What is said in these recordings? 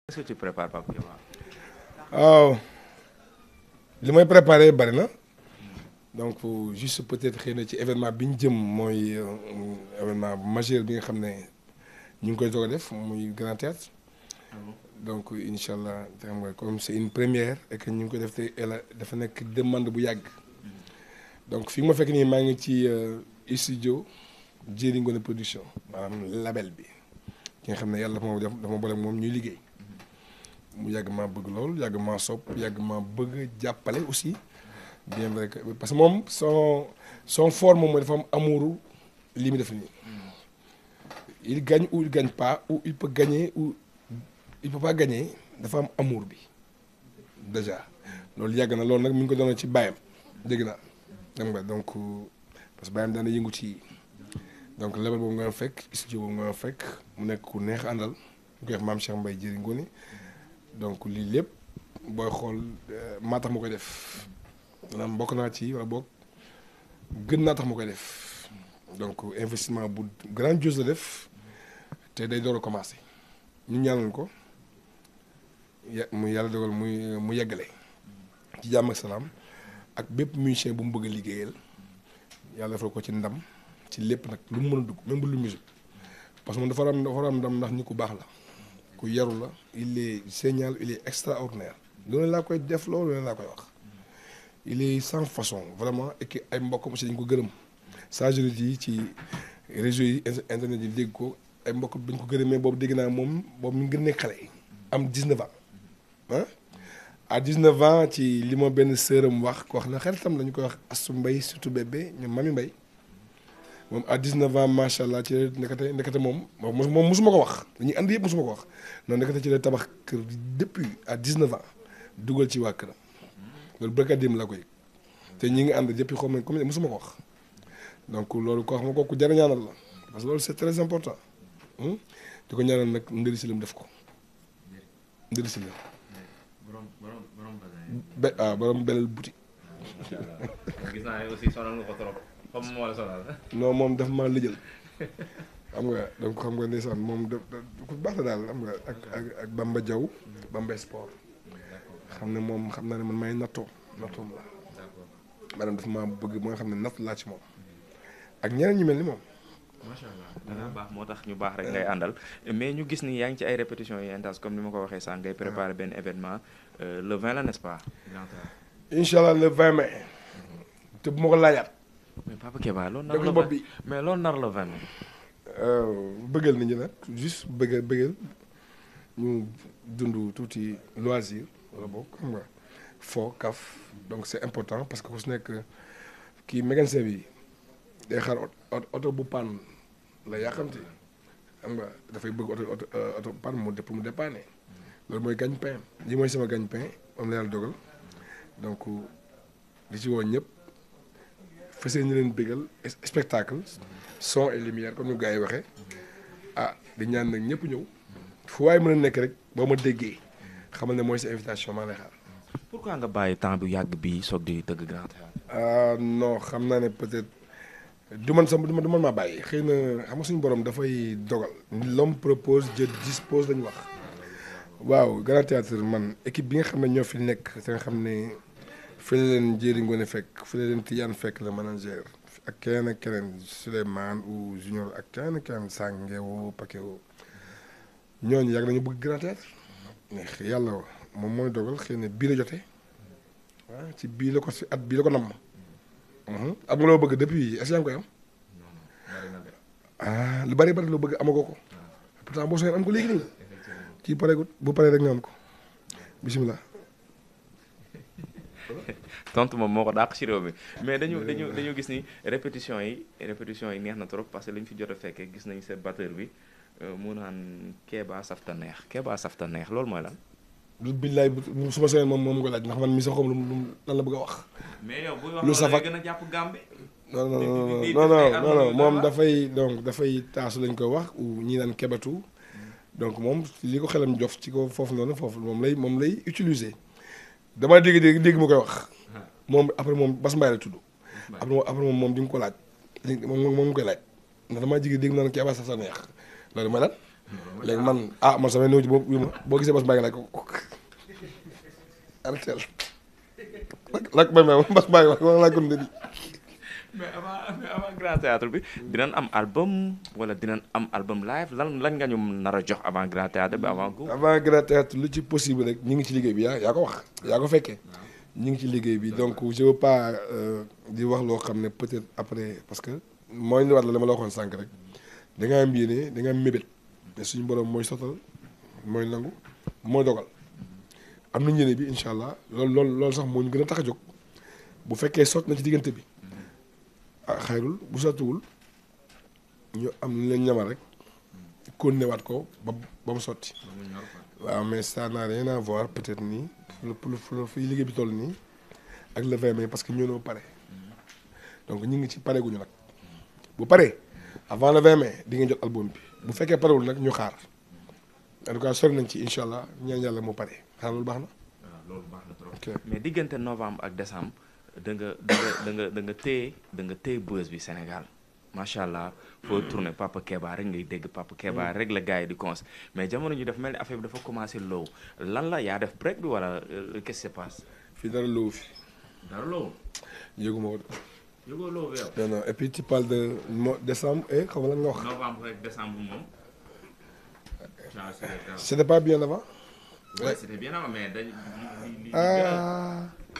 Qu'est-ce que tu prépares, Papa Keba? waaw li may préparé bari na donc juste peut-être xëy na ci événement bi ñu jëm mooy événement majeur bi nga xam ne ñu ngi koy doog a def muy grand théâtre donc incha allah xam nga comme c'est une première et que ñu ngi koy def te dafa nekk demande bu yàgg donc fi ma fekk nii maa ngi ci studio Jéeri Ngoné production maanaam label bi ki nga xam ne yàlla dafa ma boole moom ñuy liggéey. mu yàgg maa bëgg lool yàgg maa sopp yàgg maa bëgg jàppale aussi bien vrai que parce que moom son fort moom mooy dafa am amouru li mu def nii il gagne ou il gagne pas ou il peut gagner ou il peut pas gagner dafa am amour bi déjà loolu yàgg na loolu nag mi ngi ko doon ci bàyyam dégg naa xam nga donc parce que bàyyam daana yëngu ci donc label boobu nga fekk studio boobu nga fekk mu nekk ku neex àndal ñu koy wax maam Cheikh Mbaye Jéeri Ngoné donc lii lépp booy xool maa tax ma koy def maanaam bokk naa ci wala boog gën naa tax ma koy def donc investissement bu grandiose la def te day door a commencer ñu ñaanal ko mu yàlla dogal mu yeggale ci jàmm ak salaam ak bépp musicien bu mu bëgg a liggéeyal yàlla defal ko ci ndam ci lépp nag lu mu mën a dugg même bu lu musique parce que moom dafa war a am ndam ndax nit ku baax la. ku yaru la il est génial il est extraordinaire loolu laa koy def loolu laa koy wax il est sans façon vraiment et que ay mbokkam aussi dañ ko gërëm saa je le dis ci réseau yi internet yi dégg ko ay mbokk bañ ko gërëmee boobu dégg naa moom boobu mu ngi nekk xale am 19 ans ah à 19 ans ci li ma benn sëram wax ko wax na xaritam la ñu koy wax Astu Mbay surtout bébé ñoom Mami Mbay moom à 19 ans macha allah ci nekkate moom mosuma ko wax dañuy ànd yëpp mosuma ko wax non nekkate ci la tabax kër depuis à 19 ans dugal ci waa këram loolu bëgg a dem la ko yëg te ñi ngi ànd depuis xaw ma comme mosuma ko wax donc loolu koo xam ne kooku jar a ñaanal la parce que loolu c'est très important di ko ñaanal nag ndëri si lam def ko ndëri si la borom belal buti. gis naa ne aussi sonal nga ko trop. comme moo la sonal. non moom dafa maa lijjal xam nga donc xam nga ndeysaan moom ku baax la daal xam nga ak Bamba Diaw Bamba Sport xam ne moom xam naa ne man may nattoom la maanaam dafa maa bëgg moo xam ne natt laa ci moom ak ñeneen ñu mel ni moom. macha allah danga baax moo tax ñu baax rek ngay àndal mais ñu gis ni yaa ngi ci ay répétitions yu intenses comme ni ma ko waxee sànq ngay préparer benn événement le 20 la n'est-ce pas. incha allah le 20 mai. te bu ma ko laajaat. mais Papa Keba loolu nar la bopp bi mais loolu nar la 20 mai. bëggal nit ñi nag juste bëggal ñu dund tuuti loisir wala boog xam nga foo kaf donc c'est important parce que ku si nekk kii mécanicien bi day xaar oto bu panne la yàqamti xam nga dafay bëgg oto panne mu pour mu dépanner loolu mooy gagne-pain li mooy sama gagne-pain moom la yàlla dogal donc li ci woo ñëpp fas yéene leen bëggal spectacle son et lumière comme ni gars yi waxee di ñaan nag ñëpp ñëw fu waaye mën a nekk rek boo ma déggee xamal ne mooy sa invitation maa lay xaar. pourquoi nga bàyyi temps bu yàgg bi soog di tëgg grand théâtre. non xam naa ne peut-être du man maa bàyyi xëy na xam nga suñu borom dafay dogal. l'homme propose Dieu dispose lañu wax. waaw grand théâtre man équipe bi nga xam ne ñoo fi nekk te nga xam ne fi la leen Jéeri Ngoné fekk fi la leen Tidiane fekk le manager ak keneen ak keneen Souleymane ou Junior ak keneen ak keneen Sangewo Pakewo ñooñu yàgg nañu bëgg grand théâtre mais yàlla moom mooy dogal xëy na bii la jotee ci bii la ko si at bii la ko namm. am nga loo bëgg depuis est-ce que yaa ngi koy am. lu bari loo bëgg amagoo ko. pourtant boo soobee am ko léegi nii. kii pareegut bu paree rek nga am ko bisimilah. tontu moom moo ko dàq ci réew mi mais dañu gis ni répétition yi neex na trop parce que lañ fi jot a fekkee gis nañu seen batteur bi mu naan Keba safta neex loolu mooy lan. lu billaay su ma seen moom nga laaj ndax man mi sa xom lu lan la bëgg a wax. mais yow buy wax loolu gën a jàpp Gambie. non moom dafay taasu lañ ko wax ou ñi naan kebatu. donc moom li ko xelam jof ci ko foofu moom lay utiliser dama dégg ma koy wax moom après moom Bas Mbaye la tudd après moom di nga ko laaj léegi moom koy laaj ndax damaa jigéen dégg naa ne keba saf ta neex loolu mooy lan léegi man man samay néew ci boo gisee bas baa ngi laaj ko arrêtel lak ba bas baa ngi laaj ko ndëdi mais avant grand théâtre bi dinañ am album wala dinañ am album live lan nga ñu nar a jox avant grand théâtre bi avant grand théâtre lu ci possible rek ñu ngi ci liggéey bi yaa ko wax yaa ko fekkee ñu ngi ci liggéey bi donc je veux pas di wax loo xam ne peut-être après parce que mooy war la ma la waxoon sànq rek da nga am yéene da nga am mébét mais suñu borom mooy sottal mooy nangu mooy dogal am nañ yéene bi incha allah loolu sax moo ñu gën a tax a jóg bu fekkee sot na ci diggante bi xayrul bu sottiwul ñu am lu leen ñamal rek continuer waat ko ba mu sotti waaw mais ça n'a rien à voir peut-être nii fi liggéey bi toll nii ak le 20 mai parce que ñoo noo pare donc ñu ngi ci pare guñu nag bu paree avant le 20 mai di nga jot album bi bu fekkee parewul nag ñu xaar en tout cas sori nañ ci incha allah ñaan yàlla mu pare xanaa loolu baax na. waaw loolu baax na trop. mais diggante novembre ak décembre da nga téye buzz bi Sénégal macha allah foo tourné Papa Keba rek ngay dégg Papa Keba rek la gars yi di cons mais jamono ji dafa mel ni affaire bi dafa commencé low lan la yaa def break bi wala qu'est-ce qui se passe. fii dara low fi. dara low. yëguma ko. yëgoo low bi yow. non et puis tu parles de décembre et xam nga lan nga wax. novembre rek décembre moom. c'était pas bien avant. ouais c'était bien avant mais dañ.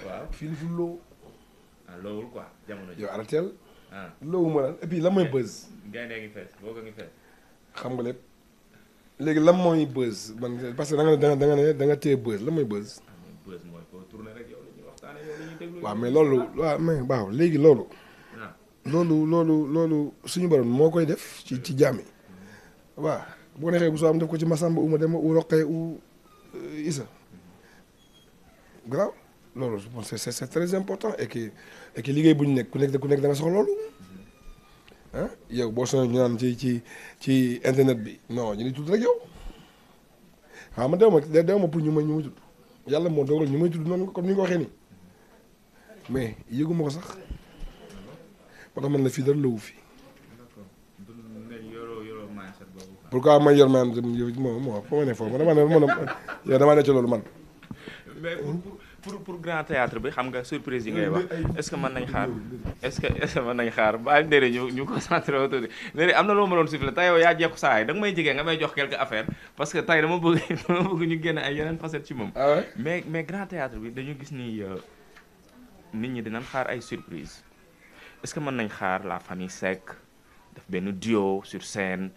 waaw fii li fi low. lowul quoi jamono ji. yow arrêtel. lowu ma lan et puis lan mooy buzz. gaynde ngi fees boo ko ngi fees. xam nga lépp léegi lan mooy buzz man parce que da nga téye buzz lan mooy buzz. buzz mooy foo tourné rek yow la ñuy waxtaane yow la ñuy déglu. waaw mais loolu waaw mais baaw léegi loolu. loolu suñu borom moo koy def ci jaam yi waaw bu ko neexee bu soo am def ko ci Massamba uma dem u Roqee u Issa grave loolu c'est très important et que liggéey bu ñu nekk ku nekk da nga soxla loolu ah yow boo soxla ñu naan ci internet bi non ñu ngi tudd rek yow waaw man dew ma pour ñu may tudd yàlla moo dogal ñu may tudd noonu comme ni nga ko waxee nii mais yëguma ko sax moo tax man la fii dara lëwu fi. pourquoi may yor maan moom foo ma ne foofu damaa ne ci loolu man. mais pour grand théâtre bi xam nga surprise yi ngay wax est-ce que mën nañ xaar est-ce que mën nañ xaar bàyyi ndëri ñu concentré wu tuuti ndëri am na loo ma doon siffler tey yow yaa jekku saa yi da nga may jigee nga may jox quelques affaires parce que tey dama bëgg ñu génne ay yeneen facettes ci moom. mais grand théâtre bi dañu gis ni nit ñi dinañ xaar ay surprise est-ce que mën nañ xaar la famille Seck def benn duo sur scène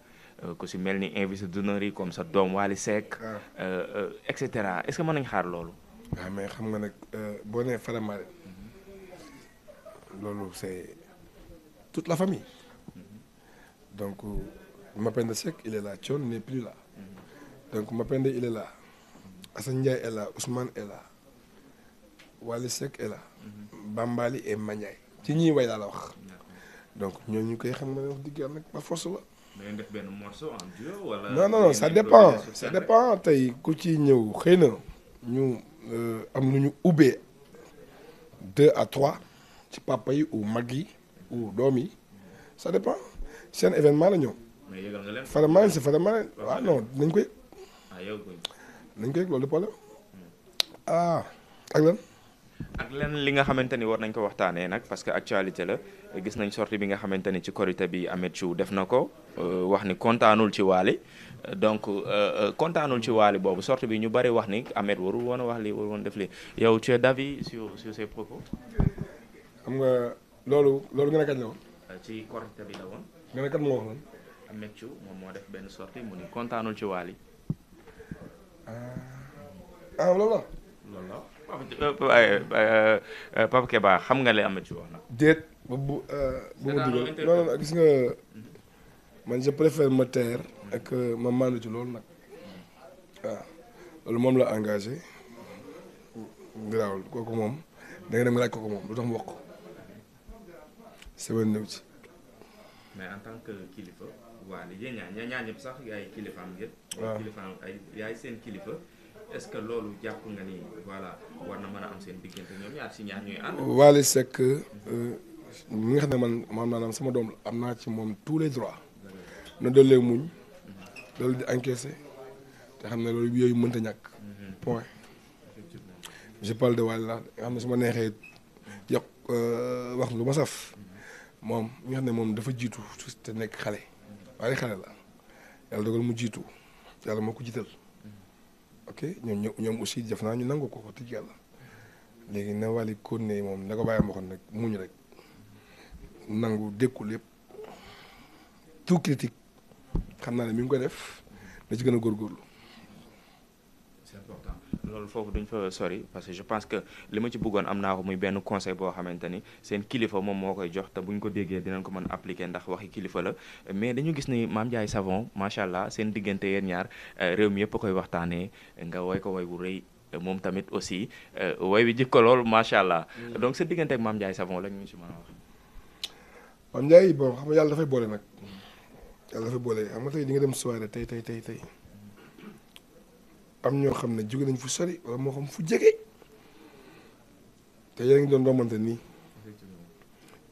ku si mel ni invité d'honneur yi comme sa doom Wally Seck et cetera est-ce que mën nañ xaar loolu. waaw mais xam nga nag boo nee Faramare loolu c'est toute la famille donc Mapenda Seck il est là Thione n'est plus là donc Mapenda il est là Assane Ndiaye est là Ousmane est là Wally Seck est là Bambali et Maniaye ci ñii way laa la wax donc ñooñu koy xam nga ne wax dëgg yàlla nag par force la. mais def benn morceau en duo wala. non ça dépend tey ku ci ñëw xëy na ñu. am lu ñu ubbee 2 à 3 ci papa yi ou mag yi ou doom yi ça dépend seen événement la ñëw. mais yëgal nga leen. Faramaren c'est Faramaren waaw non nañ ko yëg. yow nañ ko yëg loolu problème ak lan. ak lenn li nga xamante ni war nañ ko waxtaanee nag parce que actualité la gis nañ sortie bi nga xamante ni ci korité bi Ameth Chou def na ko wax ni kontaanul ci Wally donc kontaanul ci Wally boobu sortie bi ñu bari wax ni Ameth warul woon a wax lii warul woon def lii yow tu es d'avis sur ces propos. xam nga loolu nga ne kañ la woon. ci korité bi la woon. nga ne kat moo wax lan. Ameth Chou moom moo def benn sortie mu ni kontaanul ci Wally. loolu la. Papa Keba xam nga li Ameth Chou wax nag. déet bu ma dugal non gis nga man je préfère ma taire ak ma maandu ci loolu nag waaw loolu moom la engagé garaawul kooku moom da nga dem laaj kooku moom lu tax mu wax ko sama néew ci. mais en tant que kilifa Wally yéen ñaar ñëpp sax yaay kilifaam ngeen. waaw kilifaam yaay seen kilifa. est-ce que loolu jàpp nga ni voilà war na mën a am seen diggante ñoom ñaar si ñaar ñuy ànd. Wally Seck mi nga xam ne man maanaam sama doom la am naa ci moom tous les droits na doole muñ loolu di encaissé te xam ne loolu yooyu mënta ñàkk point je parle de Wally la nga xam ne su ma neexee yokk wax lu ma saf moom mi nga xam ne moom dafa jiitu te nekk xale waaye xale la yàlla dogal mu jiitu yàlla moo ko jiital ok ñoom aussi def naa ñu nangu ko tëj yàlla léegi na Wally continuer moom na ko bàyyi ma waxoon rek muñ rek nangu dékku lépp tout critique xam naa ne mi ngi koy def da ci gën a góorgóorlu. c'est important loolu foofu duñ fa sori parce que je pense que li ma ci bëggoon am naa ko muy benn conseil boo xamante ni seen kilifa moom moo koy jox te buñ ko déggee dinañ ko mën appliquer ndax waxi kilifa la mais dañu gis ni Mame Ndiaye Savon macha allah seen diggante yéen ñaar réew mi yëpp a koy waxtaanee nga woy ko woy bu rëy moom tamit aussi woy bi jikko lool macha allah donc sa diggante ak Mame Ndiaye Savon la ñu si mën a wax. Mame Ndiaye bon xam nga yàlla dafay boole nag yàlla dafay boole xam nga tey di nga dem soirée tey am ñoo xam ne jóge nañ fu sori wala moo xam fu jege te yéen a ngi doon romante nii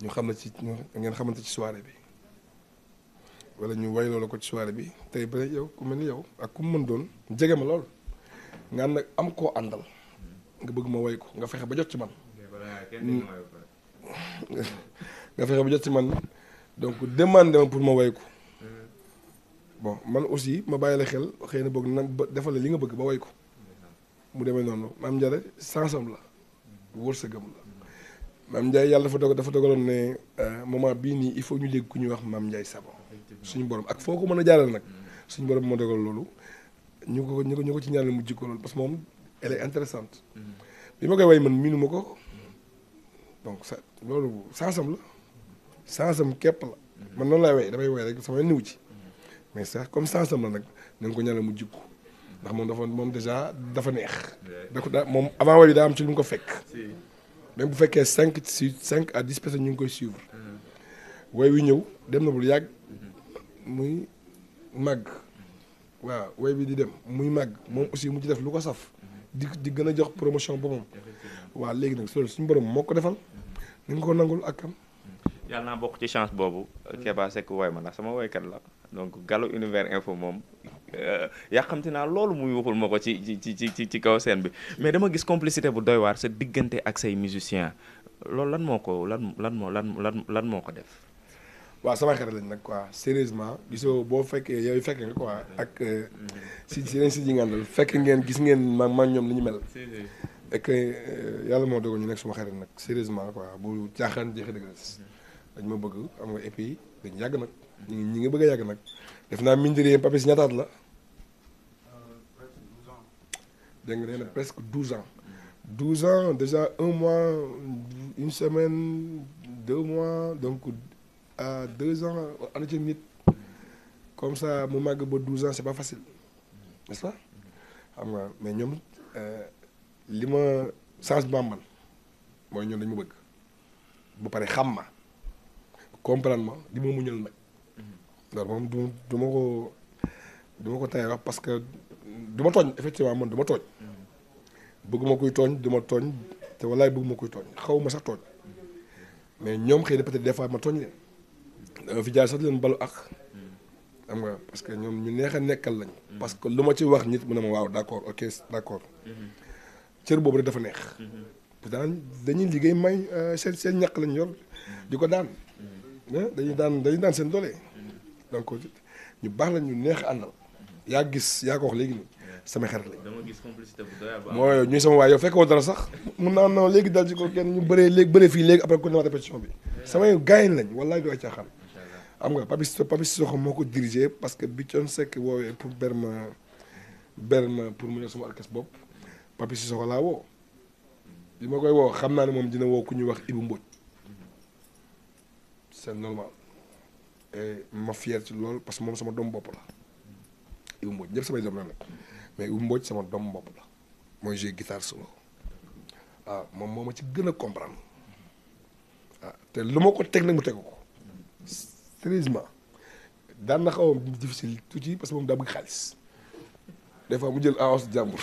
ñu xam ne ci ngeen xamante ci soirée bi wala ñu way loola ko ci soirée bi tey ba yow ku mel ni yow ak ku mu mën doon jege ma lool nga ànd ak am koo àndal nga bëgg ma way ko nga fexe ba jot ci man nga fexe ba jot ci man donc demandé ma pour ma way ko bon man aussi ma bàyyi la xel xëy na boog na defal la li nga bëgg ba way ko mu demee noonu Mame Ndiaye sansam la wërsëgam la Mame Ndiaye yàlla dafa dogaloon ne moment bii nii il faut ñu dégg ku ñuy wax Mame Ndiaye Savon suñu borom ak foo ko mën a jaaral nag suñu borom moo dogal loolu ñu ko ci ñaanal mu jikko loolu parce que moom elle est intéressante bi ma koy way man miinu ma ko donc ça loolu sansam képp la man noonu laay way damay way rek sama niw ci mais sax comme sansam la nag nañ ko ñaanal mu jikko ndax moom déjà dafa neex moom avant way bi daa am ci lu mu ko fekk même bu fekkee 5 à 10 personnes ñu ngi koy suivre way wi ñëw dem na bul yàgg muy màgg waaw way bi di dem muy màgg moom aussi mu ci def lu ko saf di gën a jox promotion boppam waaw léegi nag loolu suñu borom moo ko defal ni nga ko nangul ak am yàlla naa bokk ci chance boobu Keba Seck woy ma ndax sama woykat la donc Gallo Univers Info moom yàqamti naa loolu muy waxul ma ko ci kaw scène bi mais dama gis complicité bu doy waar sa diggante ak say musiciens loolu lan moo ko def. waaw sama xarit lañ nag quoi sérieusement gisoo boo fekkee yow fekkee nga quoi ak si leen si ji ngàndal fekk ngeen gis ngeen ma ñoom li ñu mel et que yàlla moo dogal ñu nekk suma xarit nag sérieusement quoi bu caaxaan jeexee dëgg dañ ma bëgg am nga et puis dañu yàgg nag ñi nga bëgg a yàgg nag def naa mindiri papi si ñaataat la dégg nga nee na presque 12 ans 12 ans déjà 1 mois 1 semaine 2 mois donc à 2 ans ana ci nit comme ça mu màgg ba 12 ans c'est pas facile n'est-ce pas xam nga mais ñoom li ma changement man mooy ñoom dañ ma bëgg bu pare xam ma comprendre ma di ma muñal nag loolu moom du ma ko tayee wax parce que du ma tooñ effectivement man du ma tooñ bëgguma kuy tooñ du ma tooñ te wallaay bëgguma kuy tooñ xaw ma sax tooñ mais ñoom xëy na peut-être des fois ma tooñ leen dama fi jaar sax leen balu ak xam nga parce que ñoom ñu neex a nekkal lañ parce que lu ma ci wax nit mu ne ma waaw d'accord ok d'accord cër boobu rek dafa neex pourtant dañuy liggéey may seen ñaq lañ yor di ko daan dañuy daan seen doole donc ñu baax lañ ñu neex a àndal yaa ko wax léegi nii sama xarit lañ. dama gis complicité bu doy waar. mooy ñuy sama waay yow fekk woon dara sax mun naa non léegi dal ci ko kenn ñu bëree fii léegi après continuer répétition bi samay gaañ lañ wallaay du ay caaxaan. xam nga Papi Sissoko moo ko dirigé parce que bi Thione Seck woowee pour ber ma pour mu ñëw sama orchestre bopp Papi Sissoko laa woo bi ma koy woo xam naa ne moom dina woo ku ñuy wax Ibou Mbodj c'est normal et ma fier ci loolu parce que moom sama doom bopp la Ibou Mbodj ñëpp samay doom la nag mais Ibou Mbodj sama doom bopp la mooy jouer guitare solo waaw moom moo ma ci gën a comprendre waaw te lu ma ko teg nag mu tegu ko sérieusement daan na xaw a difficile tuuti parce que moom daa bëgg xaalis des fois mu jël avance jàmbur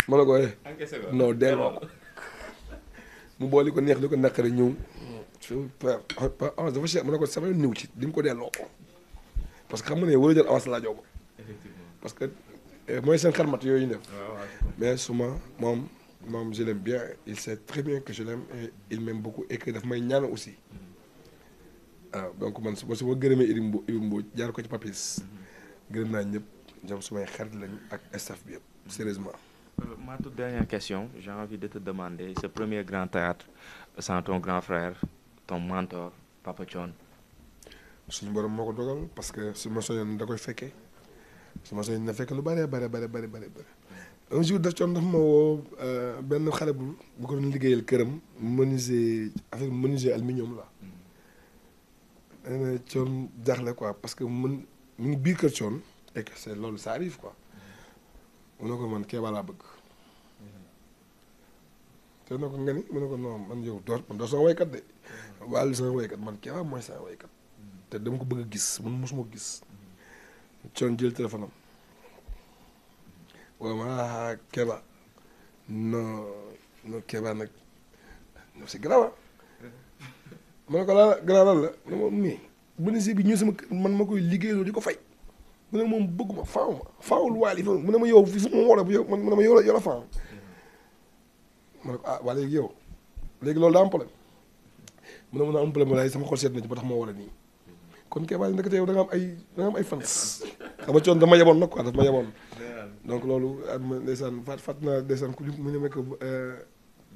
ma ne ko non delloo ko mu boole ko neex li ko naqari ñëw avance dafa cher ma ne ko sama niw ci di mu ko delloo parce que xam nga ne war a jël avance laa jox ko parce que mooy seen xarmat yooyu ñu def mais suma moom je l'aime bien il sait très bien que je l'aime et il m'aime beaucoup et que daf may ñaan aussi waaw donc man su ma gërëmee Ibou Mbodj jaar ko ci Papis gërëm naa ñëpp ñoom sumay xarit lañu ak staff bi yëpp sérieusement. Ma toute dernière question j'ai envie de te demander ce premier grand théâtre sans ton grand frère ton mentor Papa Thione. suñu borom moo ko dogal parce que su ma soñoon da koy fekkee su ma soñoon na fekk lu bëree bëri un jour daf Thione dafa ma woo benn xale bu ko doon liggéeyal këram menuisier aluminium la. nee na Thione jaaxle quoi parce que mu ngi biir kër Thione et que c'est loolu ça arrive quoi mu ne ko man Keba laa bëgg te ne ko nga ni mu ne ko non man yow doo sama waykat de wàllu sama waykat man Keba mooy sama waykat te dama ko bëgg a gis man mosuma ko gis Thione jël téléphone am waaw ma Keba non Keba nag non c'est grave ma ne ko laa grand lan la ne ma mais menuisier bi ñëw sama kër man ma koy liggéeyaloo di ko fay mu ne moom bëgguma faawul waali fa mu ne ma yow fi fu mu war a yow mu ne ma yow la faaw ma ne ko waa léegi yow léegi loolu daa am problème mu ne ma am problème waaye sama xol seet na ci ba tax moo war a nii kon Keba ndekete yow da nga am ay fans xam nga Thione dama yeboon nag quoi daf ma yeboon donc loolu ndeysaan fat naa ndeysaan ku mu ne ko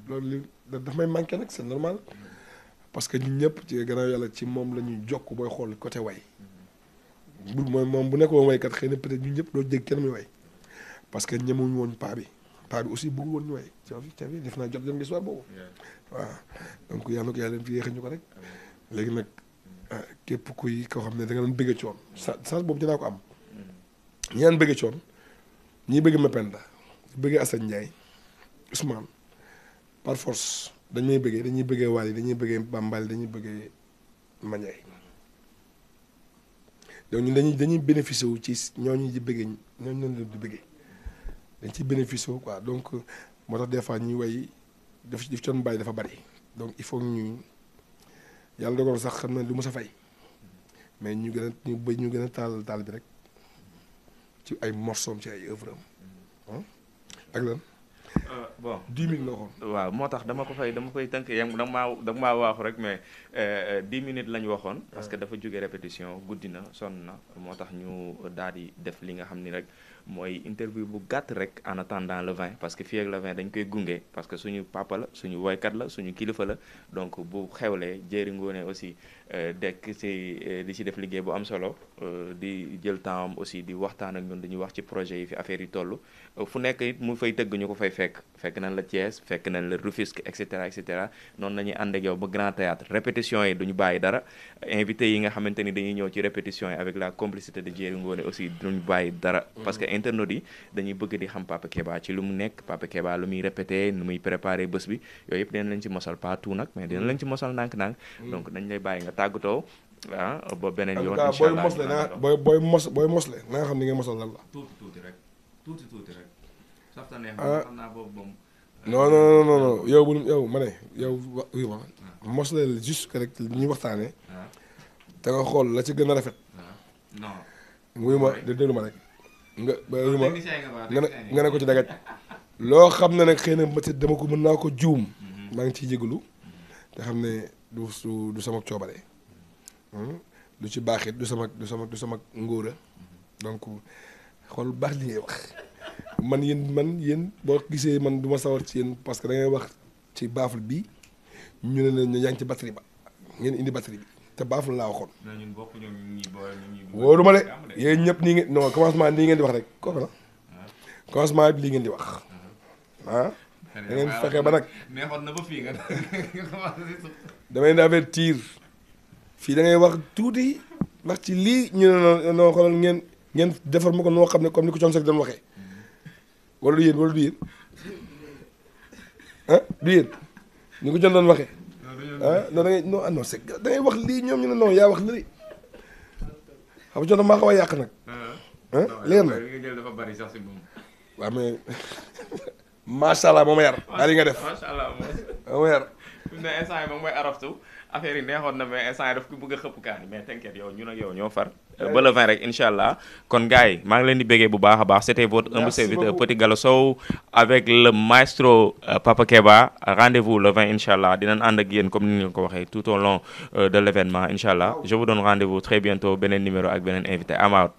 loolu li daf may manqué nag c'est normal parce que ñun ñëpp ci gannaaw yàlla ci moom la ñuy jokk booy xool côté way moom bu nekkoon waykat xëy na peut-être ñun ñëpp doo jég kenn muy way parce que ñemuñ woon paa bi aussi bëggul woon ñu way cafi def naa jot dem histoire boobu waaw donc yàlla na ko yàlla fi yéexe ñu ko rek léegi nag képp kuy koo xam ne da nga doon bëgg Thione chance boobu dinaa ko am ñi daan bëgg Thione ñii bëgg Mapenda bëgg Assane Ndiaye Ousmane par force dañuy bëggee Wally dañuy bëggee Bambal dañuy bëggee Mandiaye donc ñun dañuy bénéficier wu ci ñooñu di bëggee ñooñu leen di bëggee dañ ciy bénéficier wu quoi donc moo tax des fois ñuy way daf Thione bàyyi dafa bari donc il faut ñu yàlla dogal sax xam na du mës a fay mais ñu gën a taal bi rek ci ay morceaux ci ay œuvres am ak lan. bon 10 minutes la waxoon. waaw moo tax dama koy tënk yam da maa waaxu rek mais 10 minutes la ñu waxoon. parce que dafa jóge répétition guddi na sonn na moo tax ñu daal di def li nga xam ni rek mooy interview bu gàtt rek en attendant le 20 parce que fii ak le 20 dañ koy gunge parce que suñu papa la suñu woykat la suñu kilifa la donc bu xewlee Jéeri Ngoone aussi dekk di ci def liggéey bu am solo di jël temps am aussi di waxtaan ak ñun dañuy wax ci projet yi fi affaire yi toll fu nekk it mu fay tëgg ñu ko fay fekk nañ la Thiès fekk nañ la Rufisque et cetera noonu la ñuy ànd ak yow ba Grand Théâtre répétition yi duñu bàyyi dara invité yi nga xamante ni dañuy ñëw ci répétition yi avec la complicité de Jéeri Ngoone aussi duñu bàyyi dara parce que internautes yi dañuy bëgg di xam Papa Keba ci lu mu nekk Papa Keba lu muy répété nu muy préparé bés bi yooyu yëpp dinañ leen ci mosal pas tout nag mais dinañ leen ci mosal ndànk-ndànk donc dañ lay bàyyi nga tàggatoo ba beneen yoon incha allah booy mosle na nga xam ni nga mosal lan la tuuti rek safta neex xam naa boobu moom non yow ma ne yow mosle juste que rek ñuy waxtaanee te nga xool la ci gën a rafet non wuyu ma déglu ma rek nga ne ko ci dagaj loo xam ne nag xëy na peut-être dama ko mën naa ko juum maa ngi ciy jégalu te xam ne du sama coobare du ci baaxit du sama ngóora donc xool baax li ngay wax man yéen boo gisee man du ma sawar ci yéen parce que da ngay wax ci baaful bi ñu ne leen yaa ngi ci batterie ba ngeen indi batterie bi te baaful laa waxoon. ñun bokk ñoom wóoru ma de yéen ñëpp nii ngeen non commencement nii ngeen di wax rek kooku la commencement bi lii ngeen di wax da ngeen fexe ba nag. neexoon na ba fii nga damay di avertir fii da ngay wax tuuti wax ci lii ñu ne noo xoolal ngeen defar ma ko noo xam ne comme ni ko Thione Seck doon waxee wala du yéen du yéen ni ko Thione doon waxee non da ngay non c'est da ngay wax lii ñoom ñu ne non yaa wax lii xam nga Thione maa xaw a yàq nag leer na dafa bari sax si moom waaw mais macha allah moo ma yar daal li nga def macha allah moo ma yar fi mu ne instant yi moom mooy araftu affaire yi neexoon na mais instant yi daf ko bëgg a xëpp kaani mais t'inquiète yow ñun ak yow ñoo far ba le 20 rek incha allah kon gars yi maa ngi leen di béggee bu baax a baax c'était votre humble serviteur Petit Gallo Sow avec le maestro Papa Keba rendez-vous le 20 incha allah dinañ ànd ak yéen comme ni ñu ko waxee tout au long de l'événement incha allah je vous donne rendez-vous très bientôt beneen numéro ak beneen invité I'm out.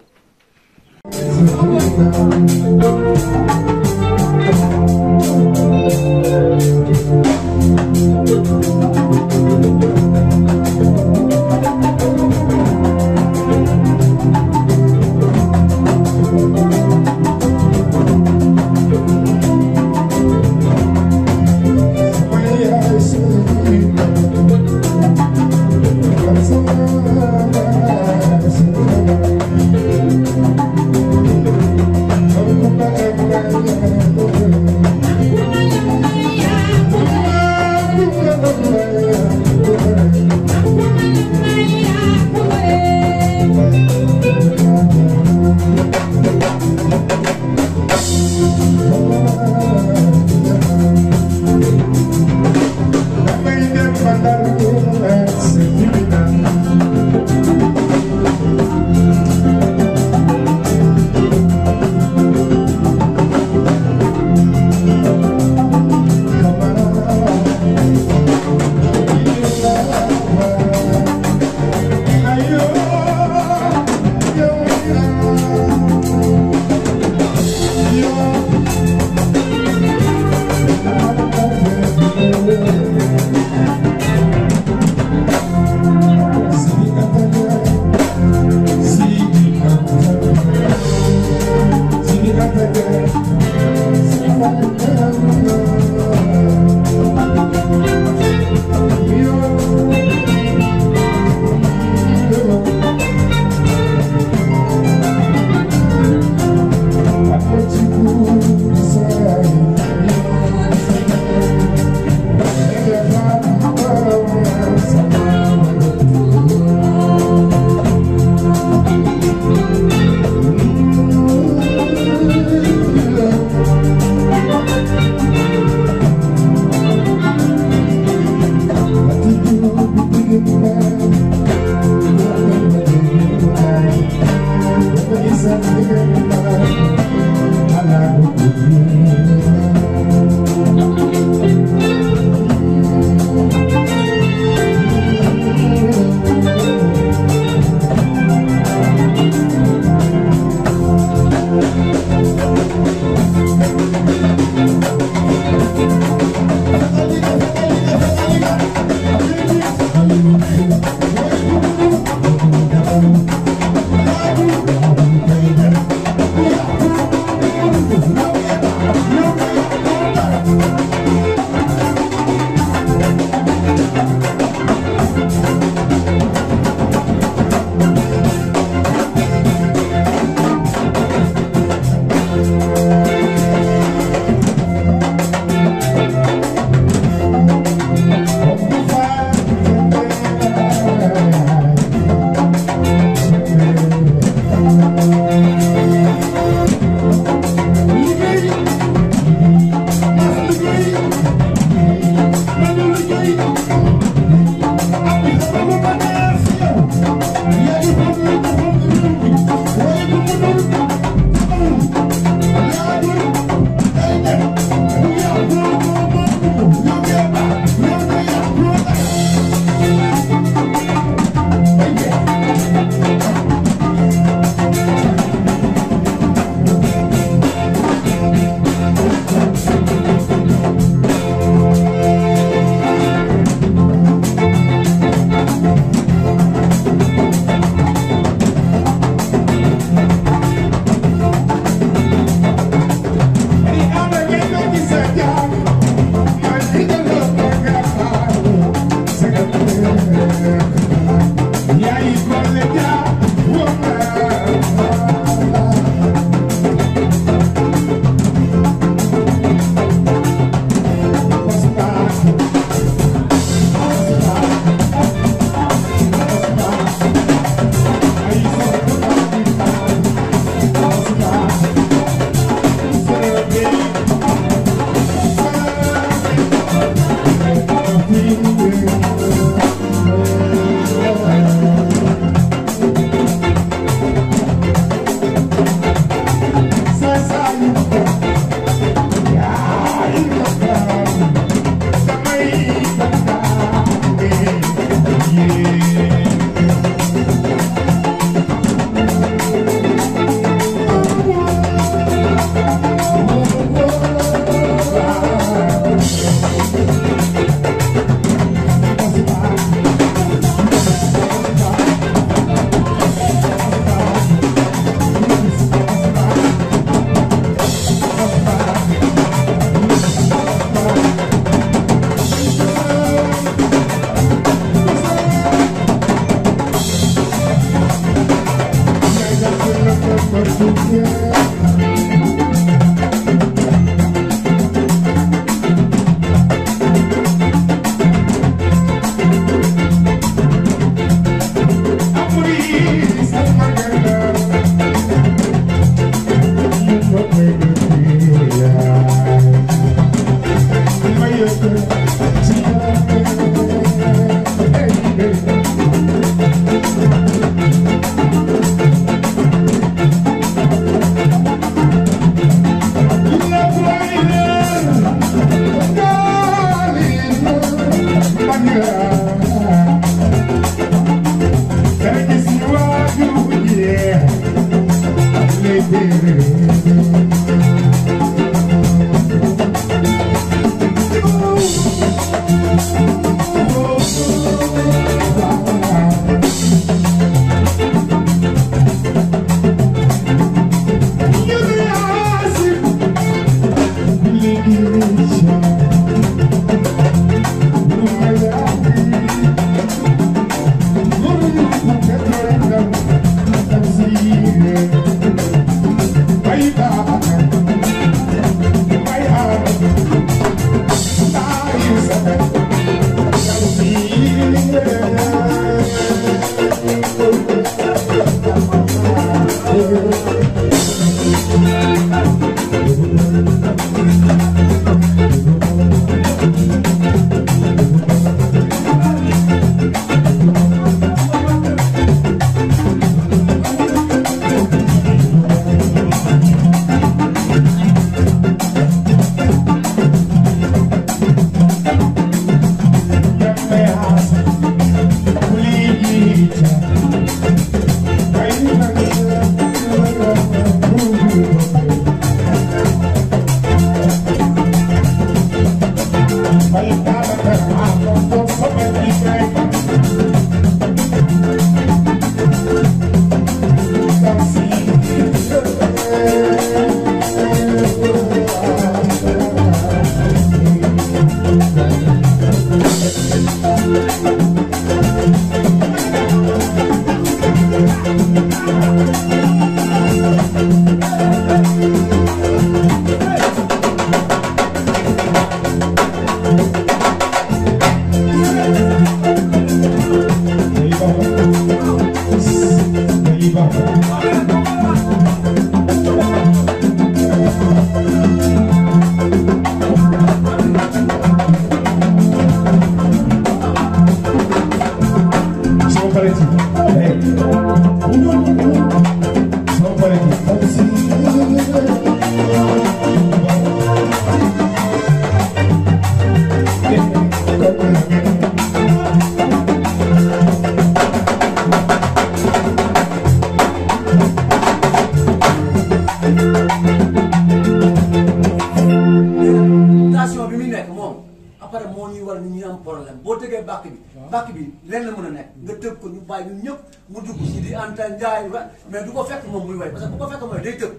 mais du ko fekk moom muy way parce que bu ko fekk mooy day tëb.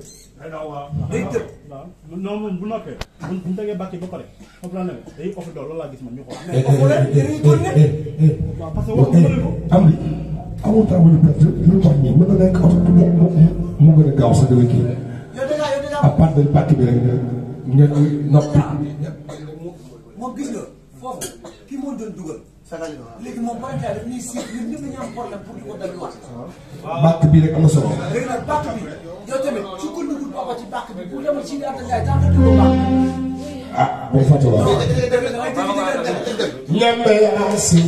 day tëb. non moom bu noppee bu ñu tegee bàkk ba pare foofu laa ne day offi loolu laa gis man ñu ko. mais foofu la dañuy ko nekk. waaw parce que waxu ko am li amul temps bu ñu perte lu tax ñi mën na nekk oto mu gën a gaaw sa dëgg kii. yow dèjà à part de bàkk bi rek nga noppi. moom gis nga foofu kii moo doon dugal. léegi moom par exemple daf ñuy siif ñun ñëpp dañuy am problème pour ñu ko delluwaat. bàkk bi rek am na solo. léegi nag bàkk bi yow tamit su ko dugul papa ci bàkk bi bu demal ci Anta Ndiaye tant que dugul bàkk bi. ah boo fàtte waaw. ñebe yaa si.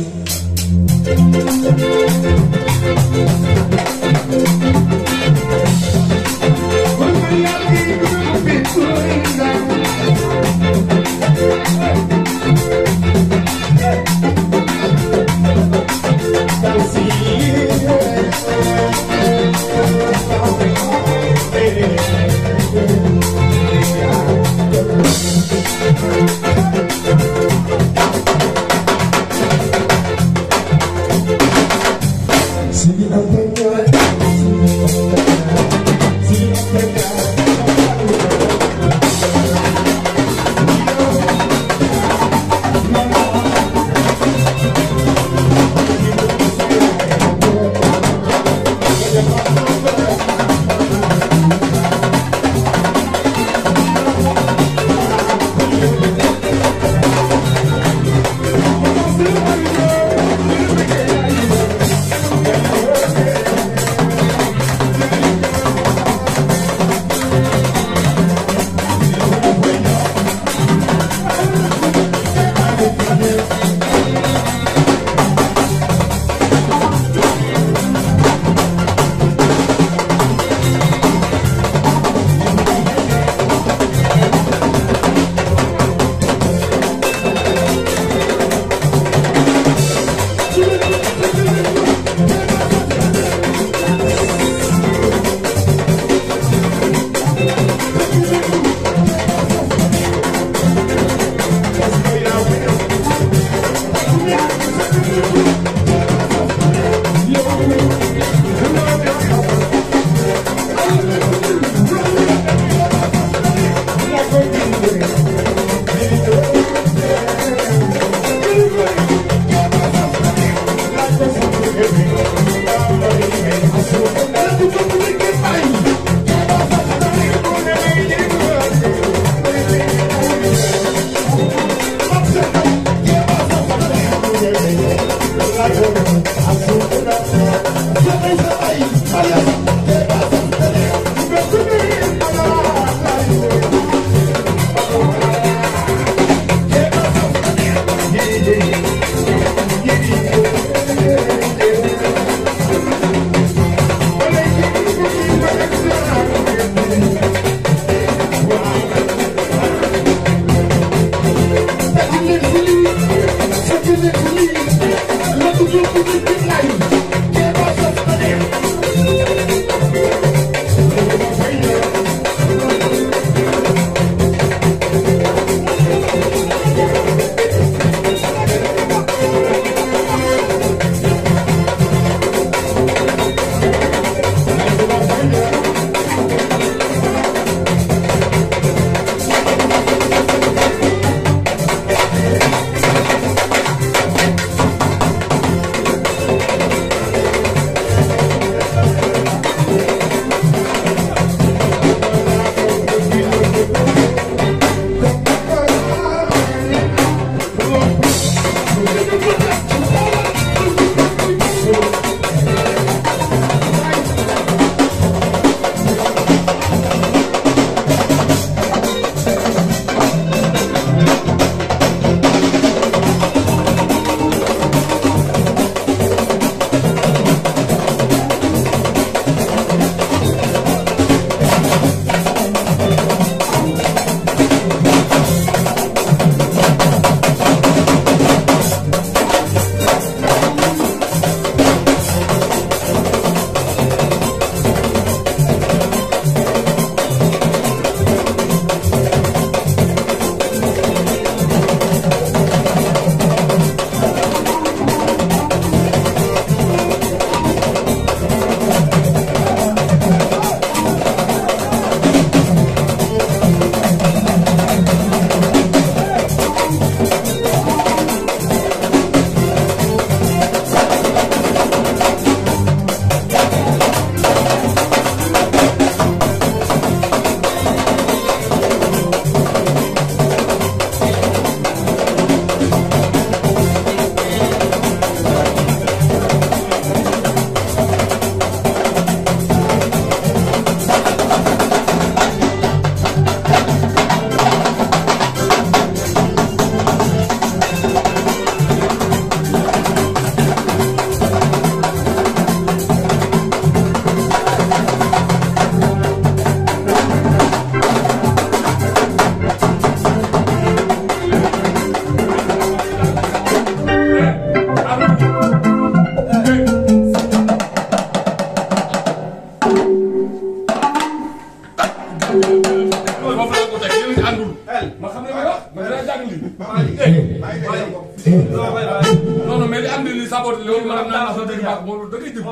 non non mais li am na li saboté loolu maanaam naa la dëgg baax moom da ngay déglu.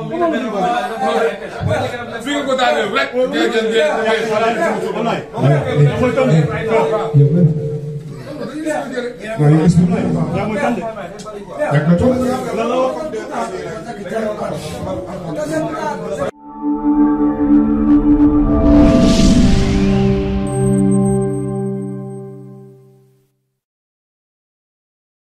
fi nga ko daaneel rek. jërëjëf